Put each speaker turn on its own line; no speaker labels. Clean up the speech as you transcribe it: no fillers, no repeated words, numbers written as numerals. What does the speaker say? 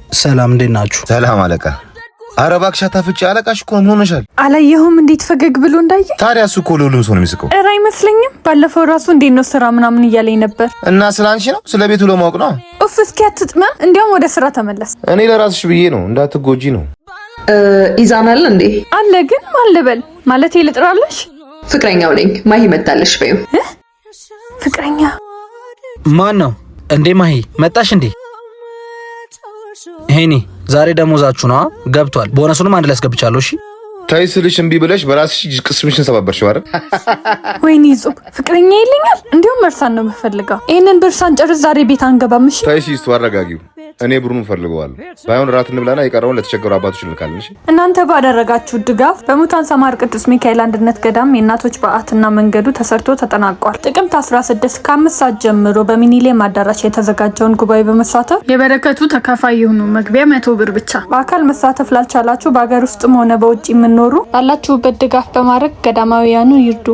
ሰላም፣ እንዴት ናችሁ?
ሰላም አለቃ። ኧረ እባክሽ አታፍጪ። አለቃሽ እኮ ምን ሆነሻል?
አላየሁም እንዴት ፈገግ ብሎ እንዳየ።
ታዲያ እሱ እኮ ለሁሉም ሰው ነው የሚስቀው።
እረ አይመስለኝም። ባለፈው ራሱ እንዴት ነው ስራ ምናምን እያለኝ ነበር።
እና ስለ አንቺ ነው ስለ ቤቱ ለማወቅ ነው።
ኡፍ፣ እስኪ አትጥመም። እንዲያውም ወደ ስራ ተመለስ።
እኔ ለራስሽ ብዬ ነው እንዳትጎጂ ነው።
ኢዛን አለ እንዴ?
አለ ግን ማን ልበል? ማለቴ ልጥራለሽ?
ፍቅረኛው ነኝ። ማሂ መጣለሽ በይው።
ፍቅረኛ
ማን ነው እንዴ? ማሂ መጣሽ እንዴ? ሄኒ ዛሬ ደሞዛችሁ ነዋ ገብቷል። ቦነሱንም አንድ ላይ አስገብቻለሁ። እሺ
ተይ ስልሽ እምቢ ብለሽ በራስሽ ቅስምሽን ሰባበርሽው አይደል?
ወይኔ ጹብ ፍቅረኛ ይለኛል። እንዲሁም እርሳን ነው የምፈልገው። ይህንን ብር ሳንጨርስ ዛሬ ቤት አንገባም። እሺ
ተይ ሲስቱ አረጋጊው። እኔ ብሩን እፈልገዋለሁ። ባይሆን እራት እንብላና የቀረውን ለተቸገሩ አባቶች እንልካለን። እሺ
እናንተ ባደረጋችሁ ድጋፍ በሙታን ሰማር ቅዱስ ሚካኤል አንድነት ገዳም የእናቶች በዓትና መንገዱ ተሰርቶ ተጠናቋል። ጥቅምት 16 ከ5 ሰዓት ጀምሮ በሚኒሌም አዳራሽ የተዘጋጀውን ጉባኤ በመሳተፍ
የበረከቱ ተካፋይ የሆኑ መግቢያ 100 ብር ብቻ።
በአካል መሳተፍ ላልቻላችሁ በሀገር ውስጥም ሆነ በውጭ የምኖሩ ባላችሁበት ድጋፍ በማድረግ ገዳማውያኑ ይርዱ።